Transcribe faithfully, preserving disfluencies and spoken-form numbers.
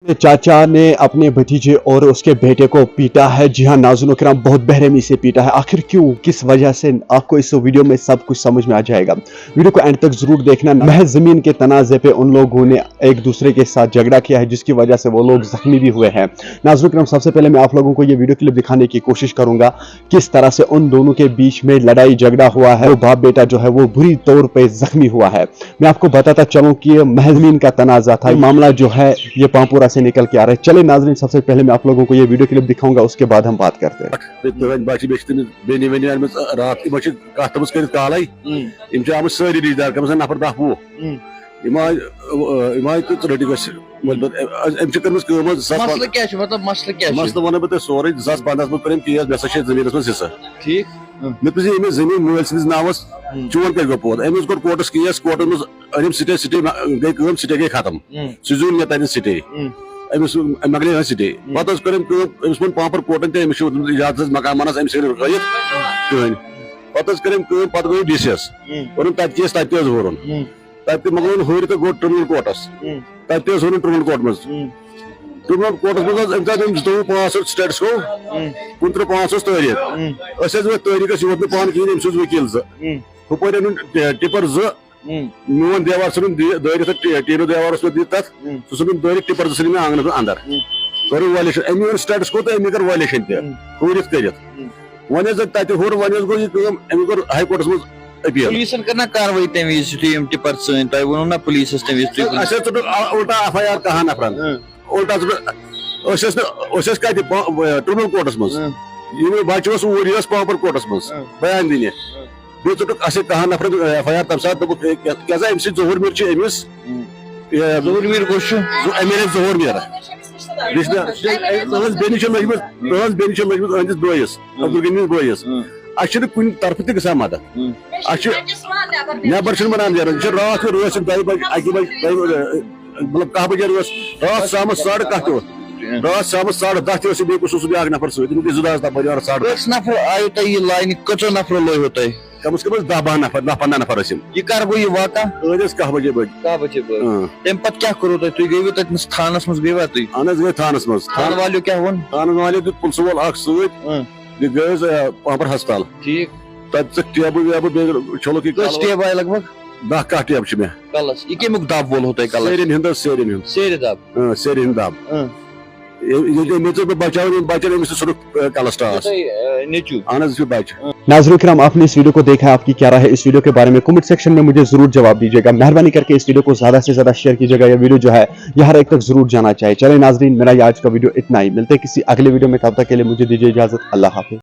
چاچا نے اپنے بھتیجے اور اس کے بیٹے کو پیٹا ہے۔ جی ہاں ناظرین کرام، بہت بہرحمی سے پیٹا ہے۔ آخر کیوں، کس وجہ سے، آپ کو اس ویڈیو میں سب کچھ سمجھ میں آ جائے گا۔ ویڈیو کو اینڈ تک ضرور دیکھنا۔ محض زمین کے تنازع پہ ان لوگوں نے ایک دوسرے کے ساتھ جھگڑا کیا ہے، جس کی وجہ سے وہ لوگ زخمی بھی ہوئے ہیں۔ ناظرین کرام، سب سے پہلے میں آپ لوگوں کو یہ ویڈیو کلپ دکھانے کی کوشش کروں گا، کس طرح سے ان دونوں کے بیچ میں لڑائی جھگڑا ہوا ہے۔ وہ باپ بیٹا جو ہے وہ بری طور پہ زخمی ہوا ہے۔ میں آپ کو بتاتا چلوں کہ یہ محض زمین کا تنازع تھا۔ یہ معاملہ جو ہے یہ پامپورہ سے نکل کے آ رہا ہے۔ چلے ناظرین، سب سے پہلے میں آپ لوگوں کو یہ ویڈیو کلپ دکھاؤں گا، اس کے بعد ہم بات کرتے ہیں۔ تہٕ تُہٕنٛدۍ بَچہِ بیٚیہِ چھِ تٔمِس بیٚنہِ ویٚنہِ اَنِمٕژ راتھ، یِمو چھِ کَتھ تھٲومٕژ کٔرِتھ کالَے۔ یِم چھِ آمٕتۍ سٲری رِشتہٕ دار، کَم از کَم نفر دَہ وُہ۔ یِم آے، یِم آے تہٕ رٔٹِو اَسہِ۔ مطلب، أمۍ چھِ کٔرمٕژ کٲم حظ، زٕ ساس پنٛداہ۔ مسلہٕ کیٛاہ چھُ؟ مطلب، مسلہٕ کیٛاہ چھُ؟ مسلہٕ وَنو بہٕ تۄہہِ سورُے۔ زٕ ساس پنٛداہَس منٛز کوٚر أمۍ کیس، مےٚ ہسا چھِ یَتھ زٔمیٖنَس منٛز حِصہٕ۔ ٹھیٖک۔ مےٚ دوٚپُس، یہِ أمِس زٔمیٖن مٲلۍ سٕنٛدِس ناوَس، چون کیٛازِ گوٚو پوت؟ أمۍ حظ کوٚر کوٹَس کیس، کوٹَس منٛز أنِم سِٹے، سِٹے مہ-، گٔے کٲم، سِٹے گٔے ختم۔ سُہ زیوٗن مےٚ تَتٮ۪ن سِٹے۔ أمِس مۄکلے أمۍ سِٹے۔ پَتہٕ حظ کٔر أمۍ کٲم، أمِس ووٚن پانٛپر کوٹَن تہِ، أمِس چھُ دیُتمُت اِجازت حظ مکان وَنَس، أمِس ہیٚکہِ نہٕ رُکٲیِتھ کٕہٕنۍ۔ پَتہٕ حظ کٔر أمۍ کٲم، پَتہٕ گوٚو ڈی سی یَس۔ کوٚرُن تَتہِ کیس، تَتہِ تہِ حظ ہورُن۔ تَتہِ تہِ مۄکلووُن ہٲرِتھ تہٕ گوٚو ٹرٛبنل کوٹَس۔ تَتہِ تہِ حظ ہورُن ٹرٛبنل کوٹ منٛز۔ ٹرٛبنل کوٹَس منٛز حظ أمۍ تَتہِ أمۍ زٕتووُہ پانٛژھ حظ سِٹیٹَس گوٚو۔ کُنترٕہ پانٛژھ اوس تٲریٖخ۔ أسۍ حظ وٲتۍ تٲریٖخَس، یہِ ووت نہٕ پانہٕ کِہیٖنۍ، أمۍ سوٗز ؤکیٖل زٕ۔ ہُپٲرۍ أنِن ٹِ-، ٹِپر زٕ۔ میون دیوار ژھٕنُن دِ-، دٲرِتھ تہٕ ٹی-، ٹیٖنو دیوار اوس مےٚ دِتھ تَتھ۔ سُہ ژھٕنُن دٲرِتھ، ٹِپر زٕ ژھٕنۍ مےٚ آنٛگنَس منٛز اَندَر۔ کٔرٕن وایلیشن، أمۍ ووٚن سِٹیٹَس کوٚر تہٕ أمۍ کٔر وایلیشن تہِ۔ ہورِتھ کٔرِتھ۔ وۄنۍ حظ تَتہِ ہورُن، وۄنۍ حظ گوٚو یہِ کٲم، أمۍ کوٚر ہاے کوٹَس منٛز اپیٖل۔ پُلیٖسَن کٔر نا کاروٲیی تَمہِ وِزِ یُتھُے یِم ٹِپر ژٲنۍ؟ تۄہہِ ووٚنوُ نا پُلیٖسَس تَمہِ وِزِ، تُہۍ اَسہِ حظ ژوٚٹ اُلٹا ایف آی آر کَہَن نفرَن۔ اُلٹا ژوٚٹ، أسۍ ٲسۍ نہٕ، أسۍ ٲسۍ کَتہِ پا-، ٹرٛبنل کوٹَس منٛز۔ یِم بَچہٕ اوس اوٗرۍ، یہِ ٲس پانٛپر کوٹَس منٛز بیان دِنہِ۔ بیٚیہِ ژوٚٹُکھ اَسہِ کَہَن نفرَن ایف آی آر تَمہِ ساتہٕ، دوٚپُکھ، ہے، کیٛاہ، کیٛاہ سا أمۍ سٕنٛدۍ ظہوٗر میٖر چھِ أمِس۔ یہِ ظہوٗر میٖر کُس چھُ؟ ظہوٗ-، ایم ایل اے ظہوٗر میٖر۔ رِشتہٕ دار، تٕہٕنٛز بیٚنہِ چھِ لٔجمٕژ، تٕہٕنٛز بیٚنہِ چھِ لٔجمٕژ أہٕنٛدِس بٲیِس، عبدالغنی بٲیِس۔ اَسہِ چھِنہٕ کُنہِ طرفہٕ تہِ گژھان مدد۔ اَسہِ چھِ نٮ۪بر چھِنہٕ بنان نیران۔ یہِ چھِ راتھ کیُتھ رٲژ سٕنٛدۍ دَہہِ بجہِ، اَکہِ بجہِ، دۄیہِ بجہِ، مطلب، کاہ بجے رٲژ، راتھ شامَس ساڑٕ کاہ تہِ اوس۔ راتھ شامَس ساڑٕ دَہ تہِ اوس یہِ، بیٚیہِ کُس اوس سُہ بیٛاکھ نفر سۭتۍ؟ تِم گٔے زٕ دۄہ آسہٕ تَپٲرۍ یورٕ ساڑٕ دَہ۔ کٔژ نفر آیو تۄہہِ یہِ لاینہِ؟ کٔژو نفرو لویو تۄہہِ؟ کم از کم ٲسۍ دَہ باہ نفر، دَہ پنٛداہ نفر ٲسۍ یِم۔ یہِ کر گوٚو یہِ واقعہ؟ أڑۍ ٲسۍ کاہ بجے بٲگۍ۔ کاہ بجے بٲگۍ۔ اۭں۔ تَمہِ پتہٕ کیٛاہ کوٚروٕ تۄہہِ؟ تُہۍ گٔیوٕ تَتہِ نَس تھانس منٛز، گٔیوا تُہۍ؟ اہن حظ، گٔے تھانس منٛز۔ تھانہٕ والیو کیٛاہ ووٚن؟ تھانہٕ والیو دیُت پُلسہٕ وول اکھ سۭتۍ۔ اۭں۔ یہِ گٔے حظ، آ، پانٛپر ہسپتال۔ ٹھیٖک۔ تَتہِ ژٕ ٹیبہٕ ویبہٕ بیٚیہِ چھۄلُکھ یہِ کٔژ کالہٕ۔ ٹیبہٕ آیہِ لگ بگ؟ دَہ کاہ ٹیبہٕ چھِ مےٚ۔ کلس۔ یہِ کَمیُک دب وولہو تۄہہِ کلس؟ سیرٮ۪ن ہُنٛد حظ، سیرٮ۪ن ہُنٛد۔ سیرِ دب؟ اۭں، سیرٮ۪ن ہُنٛد دب۔ اۭں۔ یہِ، ییٚلہِ مےٚ ژٕ بہٕ بچاوُن، یِم بچن أمِس تہِ ژھٕنُکھ، آ، کلس ٹاس۔ یہِ تۄہہِ، آ، نیٚچوٗ؟ اہن حظ، یہِ چھُ بچہٕ۔ ناظرین کرام، آپ نے اس ویڈیو کو دیکھا ہے، آپ کی کیا رائے ہے اس ویڈیو کے بارے میں؟ کمنٹ سیکشن میں مجھے ضرور جواب دیجیے گا۔ مہربانی کر کے اس ویڈیو کو زیادہ سے زیادہ شیئر کیجیے گا، یہ ویڈیو جو ہے یہ ہر ایک تک ضرور جانا چاہیے۔ چلے ناظرین، میرا یہ آج کا ویڈیو اتنا ہی، ملتے ہیں کسی اگلے ویڈیو میں، تب تک کے لیے مجھے دیجیے اجازت، اللہ حافظ۔